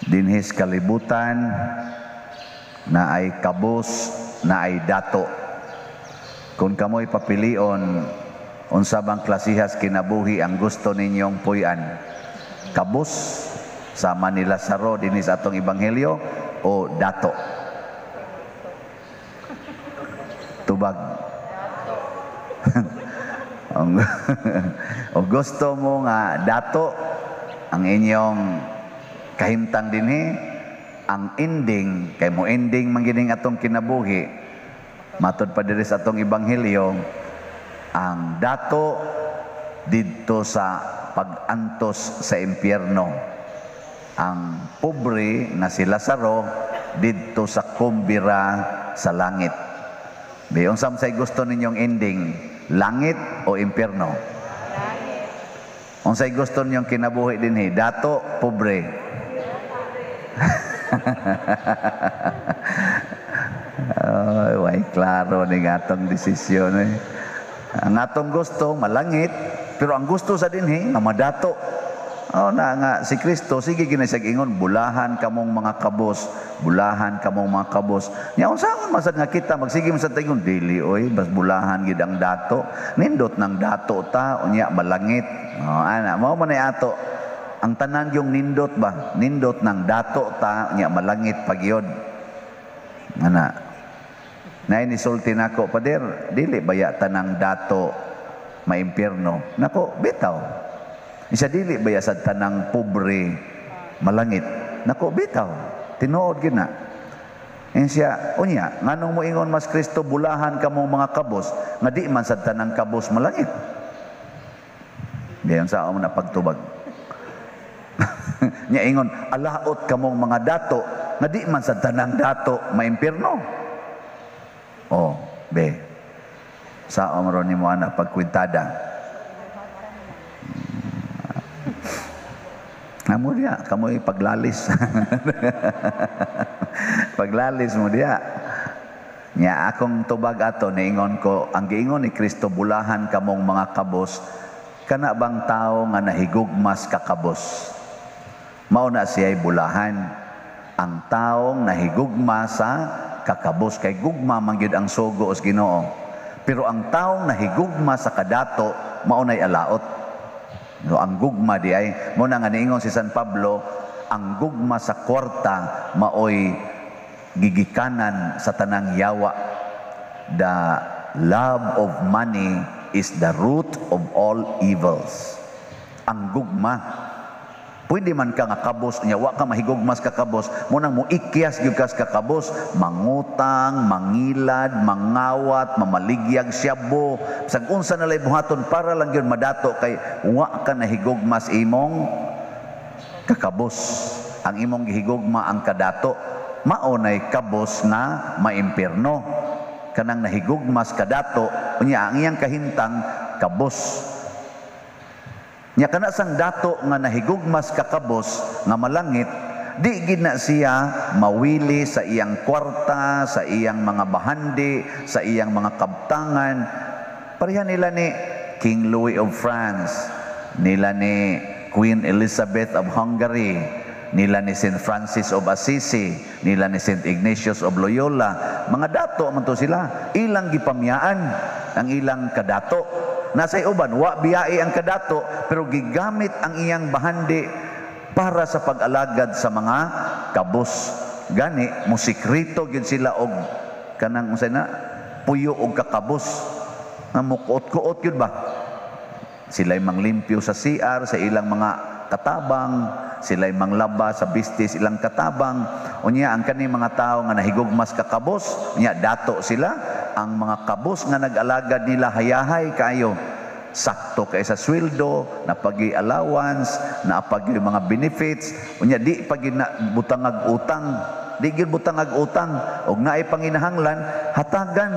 Dinhi sa kalibutan naay kabos, naay dato. Kung kamo'y papilion, unsa bang klasihas kinabuhi ang gusto ninyong puy-an? Kabos sama ni Lazaro dinhi sa atong ebanghelyo o dato? Tubag. O gusto mo nga dato ang inyong kahimtang dinhi, ang ending kay mo ending man gining atong kinabuhi. Matod pa diri sa atong ebanghelyo, ang dato didto sa pag-antos sa impyerno, ang pobre nga si Lazaro didto sa kumbira sa langit. Di unsa man say gusto ninyong ending, langit o impyerno? Langit. Unsay gusto ninyong kinabuhi dinhi, dato, pobre? Ay, way klaro ni atong desisyon eh. Ang atong gusto malangit, pero ang gusto sa dinhi nga madato. Oh, na nga si Kristo sige gina siya ingon, "Bulahan kamong mga kabos, bulahan kamong mga kabos." Nya unsaon man sad nga kita magsige man sad ingon, "Dili oy, bas bulahan gid ang dato. Nindot ng dato ta, unya malangit." Oh, ana mao man ay ato. Ang tanan yung nindot ba? Nindot ng dato ta, unya malangit pagyod. Ana. Nay nisulti nako, "Pader, dili baya tanang dato maimpierno?" Nako, bitaw. Isa, "Dili baya sa tanang pobre malangit?" Nako, bitaw. Tinuod gid na. Ingon siya, "Unya, nganong mo ingon mas Kristo bulahan kamong mga kabos, nga di man sa tanang kabos malangit?" Diyan sa na pagtubag. Nya ingon, "Alaot kamong mga dato, nga di man sa tanang dato maimpierno." Oh, be. Sa ron nimo ana pagkwintada. Amo diya, kamoy paglalis. Paglalis mo diya. Nya akong tubag ato, niingon ko, ang giingon ni Kristo bulahan kamong mga kabos, kana bang tao nga nahigugmas kakabos? Mao na siya'y bulahan. Ang taong nahigugma sa kakabos, kay gugma man gyud ang sugo sa Ginoo. Pero ang taong nahigugma sa kadato, mao na'y alaot. No, ang gugma di ay mo na nga niingon si San Pablo, ang gugma sa kwarta maoy gigikanan sa tanang yawa. The love of money is the root of all evils. Ang gugma, pwede man ka nga kabos niya, wa ka mahigugmas kakabos, mo nang mo ikyas gyud kas kakabos, mangutang, mangilad, mangawat, mamaligyag syabo, sag unsa na lay buhaton para lang gyud madato kay wa ka nahigugmas imong kakabos. Ang imong gihigugma ang kadato, mao nay kabos nga maimpierno. Kanang nahigugmas kadato, unya ang iyang kahintang kabos. Nya kana sang dato nga nahigugmas kakabos nga malangit, di gid na siya mawili sa iyang kwarta, sa iyang mga bahandi, sa iyang mga kabtangan. Pareha nila ni King Louis of France, nila ni Queen Elizabeth of Hungary, nila ni St. Francis of Assisi, nila ni St. Ignatius of Loyola. Mga dato man to sila, ilang gipamyaan ang ilang kadato. Nasa uban, wa biyai ang kadato, pero gigamit ang iyang bahandi para sa pag-alagad sa mga kabos. Gani, musikrito gyud sila og kanang unsay na puyo og kakabos. Nga mukuot-kuot gyud ba? Sila'y manglimpyo sa CR, sa ilang mga katabang, sila'y manglaba sa bistis ilang katabang. Unya ang kani mga tao nga nahigugmas kakabos, unya dato sila, ang mga kabos nga nag-alagad nila hayahay kayo. Sakto kay sa sweldo, napagi allowance, napagi mga benefits, unya di pagi na butangag utang, di gyud butangag utang, og naay panginahanglan hatagan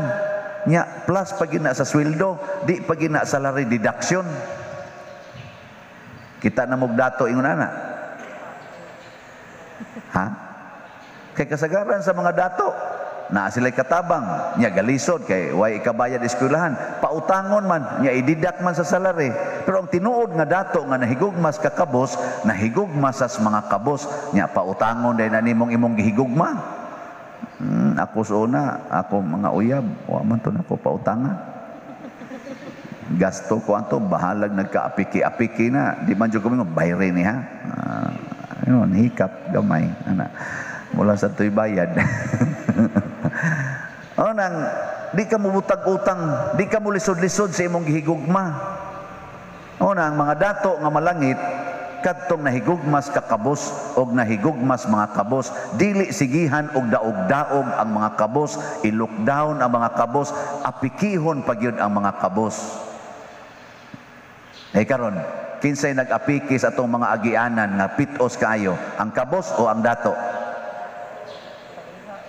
nya plus pagi na sa sweldo, di pagi na salary deduction. Kita na mog dato ingon ana. Ha? Kay kasagaran sa mga dato, naa sila'y katabang, nya galisod kay way ikabayad eskwelahan, pautangon man, nya ididak man sa salary, Pero ang tinuod nga dato nga nahigugmas kakabos, nahigugma sa mga kabos. Nya pautangon day na nimong imong gihigugma. Ako sa una, ako mga uyab, wa man to nako pautanga. Gasto ko ato, bahalag nagkaapiki-apiki na. Di man jud ko mingon, bayre ni ha. Ayun, hikap gamay. Ana. Mula sa to'y bayad. O nang, di ka mubutag utang, di ka mo lisod-lisod sa imong gihigugma. O nang mga dato nga malangit, kadtong nahigugmas kakabos og nahigugmas mga kabos, dili sigihan og daog-daog ang mga kabos, i-lockdown ang mga kabos, apikihon pa gyud ang mga kabos. Eh karon, kinsay nag-apiki sa atong mga agianan nga pitos kaayo, ang kabos o ang dato?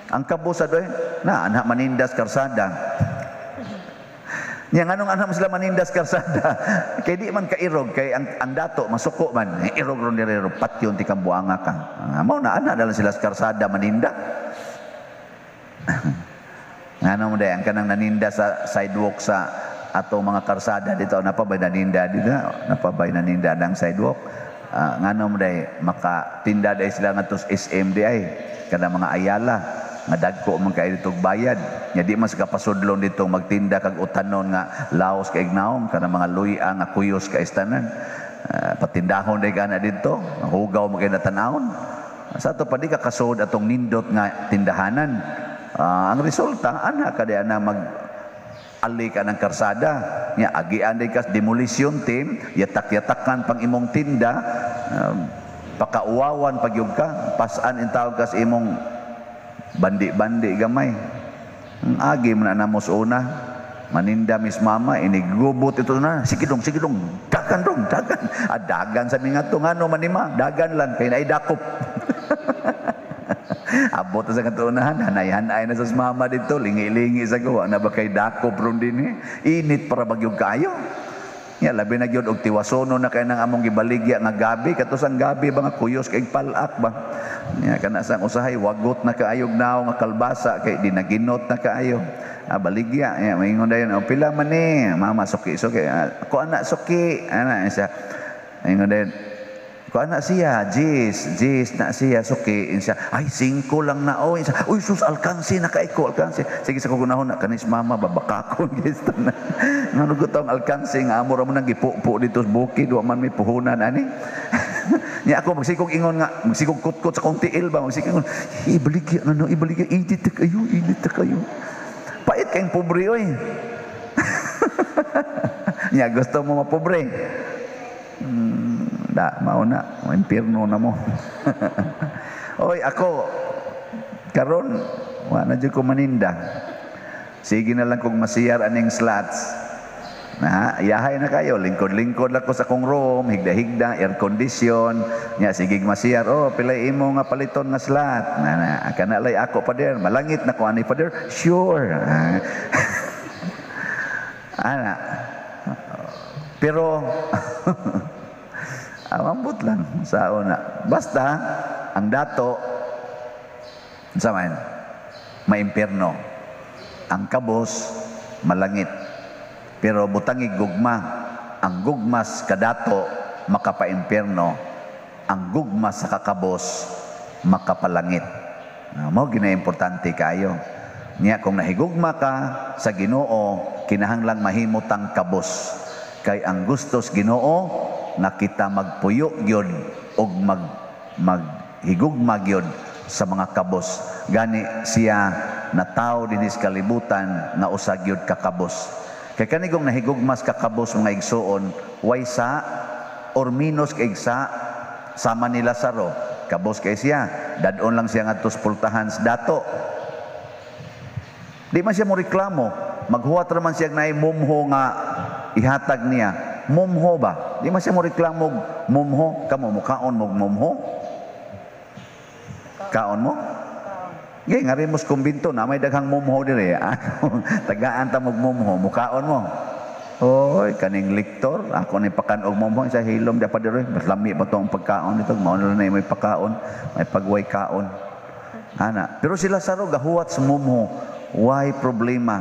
Ang kabos adoy, na anha manindas karsada. Nya nganong anha sila manindas karsada? Kay di man kairog kay ang dato masuko man, eh, irog ron diri patyon ti kambuanga ka. Mao na ana dalan sila sa karsada maninda. Ngano mo day ang kanang naninda sa sidewalk sa atong mga karsada dito, napabay naninda dito, napabay naninda ng sidewalk. Ngano mo day makatinda day sila ngadto sa SM di ay kada mga Ayala nga dagko man kay ditog bayad. Nya di man sa kapasudlon dito magtinda kag utanon nga laos kay naong kana mga luya nga kuyos kay tanan. Patindahon day kana didto, hugaw man kay na tan-awon. Sa ato pa di ka kasud atong nindot nga tindahanan. Ang resulta ana ka na mag ali ka ng karsada. Nya agian day kas demolition team, yatak-yatakan pang imong tinda, pakauwawan pagyug ka, pasan in tawag kas imong bandi-bandi gamay. Ang agi man na namo sa una, maninda mis mama, inigubot ito na, sige dong, dagan dong, dagan. Ah, dagan sa mga to, ngano manima, dagan lang, kay naay dakop. Abot na sa katunahan, hanay-hanay na sa mama dito, lingi-lingi sa gawa, na ba kay dakop ron din eh. Init para bagyog kaayo. Ya, labi na gyud og tiwasono na kay nang among gibaligya nga gabi, kato sang gabi ba nga kuyos kay palak ba. Ya, kana sang usahay wagot na kaayog naw nga kalbasa kay di naginot na kaayo. Ah, baligya, ya, maingon dayon, oh, pila man ni, mama suki suki, ah, ko anak suki, ana siya. Ingon dayon, ko anak siya, jis, jis na siya suki, siya, ay 5 lang na oy, siya, uy sus alkansi na kay ko alkansi. Sige sa kugunahon na kanis mama babakakon guys na. Ngano gutong alkansi nga amo ra mo nang gipupo dito sa bukid, wa man may puhunan ani. Nya ako magsikog ingon nga, magsikog kutkot sa kong tiil ba, magsikog ingon, ibaligya ano, ibaligya, init ta kayo, init ta kayo. Pait kayong pobre oy. Nya gusto mo mapobre. Da, mao na, impierno na mo. Oy, ako karon wa na jud ko maninda. Sige na lang kung masiyar aning slots. Na, yahay na kayo, lingkod-lingkod lang ko sa kong room, higda-higda, air condition. Nya sige masiyar, oh, pilay imo nga paliton nga slot. Na, na, kana lay ako pa der, malangit na ko ani pa der. Sure. Ana. Pero ambot lang sa una. Basta ang dato sa man maimpierno. Ang kabos malangit. Pero butangi gugma, ang gugmas kadato makapaimpierno, ang gugma sa kakabos makapalangit. Mao gina importante kayo. Nya kung nahigugma ka sa Ginoo, kinahanglang mahimot ang kabos. Kay ang gustos Ginoo nga kita magpuyo gyud og maghigugma gyud sa mga kabos. Gani siya natawo dinhi sa kalibutan nga usa gyud ka kabos. Kay kanigong nahigugmas ka kabos mga igsuon, way sa or minus kay sa sama ni Lazaro. Kabos kay siya, dadon lang siya ngadto sa pultahan sa dato. Di man siya mo reklamo, maghuwat ra man siya naay mumho nga ihatag niya. Mumho ba? Di man siya mo reklamo mumho, kamo mukaon mo mumho? Kaon mo? Gay ngari mo sa kumbinto na may daghang mumho dire. Tagaan ta mog mumho, mukaon mo. Oy, kaning liktor, ako ni pakan og mumho sa hilom di pa dire. Mas lami pa tong pagkaon dito, mao na may pagkaon, may pagway kaon. Ana, pero sila Lazaro gahuwat sa mumho. Why problema?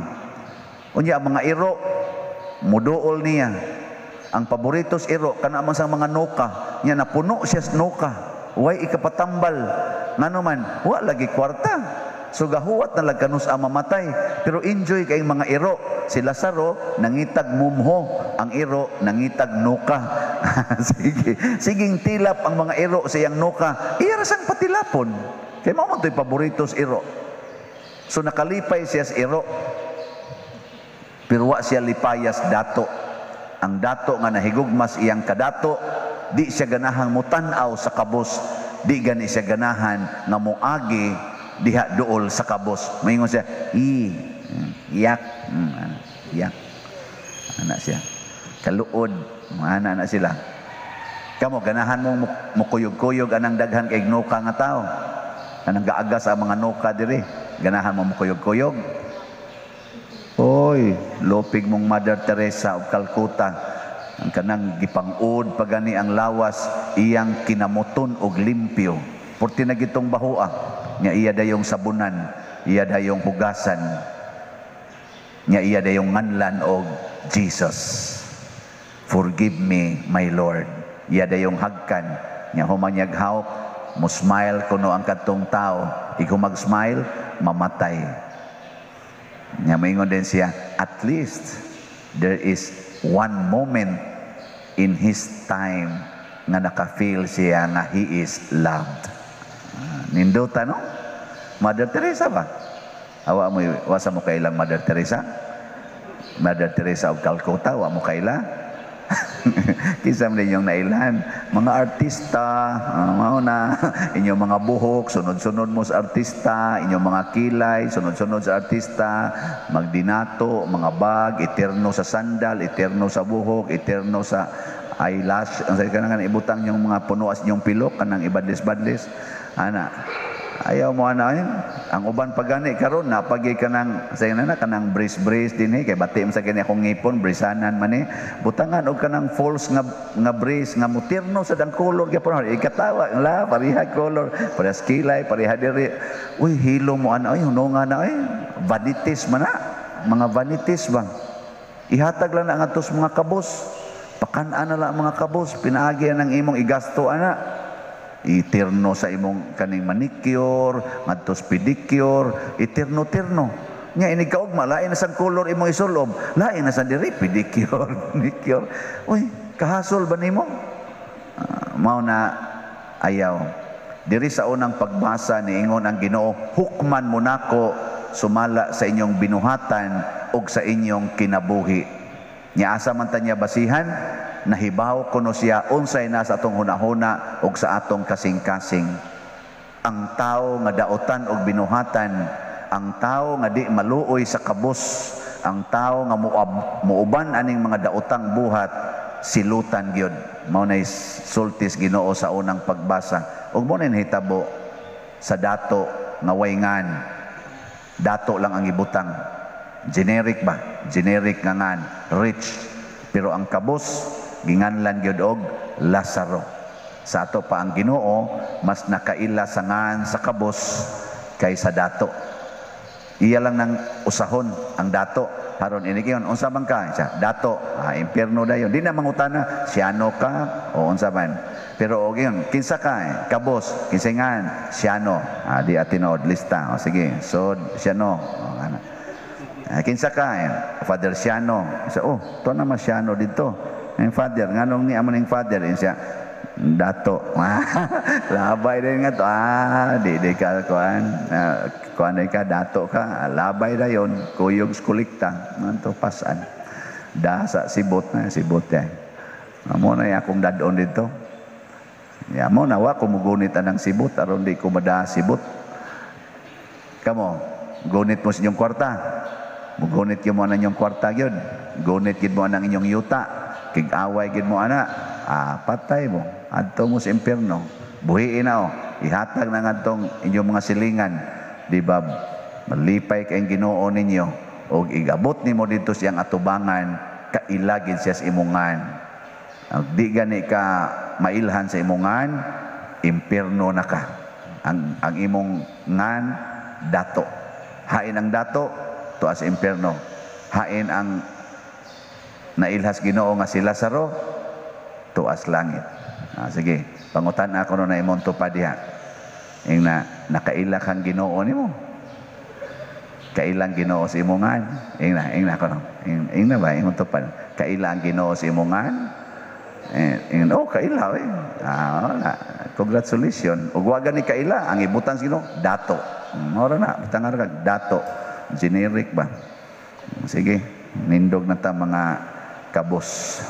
Unya ang mga iro muduol niya. Ang paborito sa iro kana man sa mga nuka. Nya napuno siya sa nuka. Way ikapatambal. Ngano man, wa lagi kwarta. So gahuwat na lang kanus ang mamatay. Pero enjoy kay mga iro. Si Lazaro nangitag mumho, ang iro nangitag nuka. Sige, siging tilap ang mga iro sa iyang nuka. Iya ra sang patilapon. Kay mao man to'y paborito sa iro. So nakalipay siya sa iro. Pero wa siya lipayas dato. Ang dato nga nahigugmas iyang kadato, di siya ganahang mutan-aw sa kabos, di gani siya ganahan nga moagi diha duol sa kabos. Moingon siya, "I, iyak, iyak." Ana siya. Kaluod, ana na sila. Kamo ganahan mo mukuyog-kuyog anang daghan kay nuka nga tao. Kanang gaagas ang mga nuka diri. Ganahan mo mukuyog-kuyog. Oy, lupig mong Mother Teresa of Calcutta. Ang kanang gipang-ud pagani ang lawas, iyang kinamuton og limpyo. Porti na gitong bahua, nya iya dayong sabunan, iya dayong hugasan, nya iya dayong nganlan og "Jesus. Forgive me, my Lord." Iya dayong hagkan, nya human niyag hawk, mo smile kuno ang kadtong tao. Ikaw mag-smile, mamatay. Nya maingon din siya, at least there is one moment in his time nga naka-feel siya nga he is loved. Ah, nindota, no? Mother Teresa ba? Awa mo, wasa mo kailang Mother Teresa? Mother Teresa of Calcutta, wa mo kaila? Kinsa man inyong nailhan? Mga artista, mao na, inyong mga buhok, sunod-sunod mo sa artista, inyong mga kilay, sunod-sunod sa artista, magdinato, mga bag, eterno sa sandal, eterno sa buhok, eterno sa eyelash, ang sa kanang ibutang yung mga punuas inyong pilok, kanang ibadlis-badlis. Ana, ayaw mo ana eh. Ang uban pa gani karon napagi kanang sa na kanang brace-brace dinhi kay bati mo sa kini akong ngipon braceanan man eh. Butangan og kanang false nga nga brace nga mutirno sa dang color gyapon, ikatawa la pareha color, parehas kilay, pareha diri. Uy, hilo mo ana oy, hununga na oy. Vanities man na, mga vanities ba. Ihatag lang na ngadto sa mga kabos. Pakan-an na lang ang mga kabos, pinaagi ang imong igasto ana, itirno sa imong kaning manicure ngadto sa pedicure, itirno-tirno nya. Inig kaugma, lain na sang color imong isulob, lain na sa diri, pedicure, manicure. Uy, kahasol ba nimo? Mao na, ayaw. Diri sa unang pagbasa, niingon ang Ginoo, "Hukman mo nako sumala sa inyong binuhatan ug sa inyong kinabuhi." Nya asa man ta niya basihan? Nahibaw kuno siya unsay nasa atong hunahuna ug sa atong kasing-kasing. Ang tao nga daotan og binuhatan, ang tao nga di maluoy sa kabos, ang tao nga muuban aning mga daotang buhat, silutan gyud. Mao nay sultis Ginoo sa unang pagbasa. Ug mo na nahitabo sa dato nga way ngan. Dato lang ang ibutang. Generic ba? Generic nga ngan, rich. Pero ang kabos ginganlan gyud og Lazaro. Sa ato pa ang Ginoo mas nakaila sa ngan sa kabos kaysa dato. Iya lang nang usahon ang dato. Haron ini kiyon, unsa man ka? Siya, dato, ah, impierno dayon. Di na mangutana, siyano ka o unsa man. Pero og yun, kinsa ka? Eh? Kabos, kinsa ngan? Siyano. Ah, di atinood lista. O sige, so siyano. O, ana. Ah, kinsa ka? Eh? Father Siano. Siya, oh, to na Siano dito. Ang father, nganong ni amo ning father? Eh, siya, dato. Labay din nga to. Ah, di di ka kuan. Ah, kuan ka, dato ka. Ah, labay dayon. Kuyog sa kolekta. Nanto pasan. Da sa sibot na, sibot ya. Amo na akong dadon dito. Ya mo na wa ko mugunit anang sibot aron di ko mada sibot. Kamo, gunit mo sa inyong kwarta. Mugunit gyud mo ana inyong kwarta gyud. Gunit gyud mo anang inyong yuta. Kig-away gyud mo ana. Ah, patay mo. Adto mo sa impierno. Buhiin na oh. Ihatag na ngadtong inyong mga silingan. Di ba? Malipay kay Ginoo ninyo og igabot nimo didto siyang atubangan, kailagid siya sa imongan. Ang di gani ka mailhan sa imongan, impierno na ka. Ang imong ngan dato. Hain ang dato, tuas impierno. Hain ang Nailhas Ginoo nga si Lazaro tuas langit. Ah, sige, pangutan ako no na imong tupad diha. Ing na nakaila kang Ginoo nimo. Kailang Ginoo sa imong ngan. Ing na ko no. Ing na ba imong tupad? Kaila ang Ginoo sa imong ngan? Eh, ing, oh, kaila eh. Ah, wala. Congratulations. Ug wa gani kaila ang ibutan sa Ginoo, dato. Mora na, butang kag dato. Generic ba? Sige, nindog na ta, mga kabos.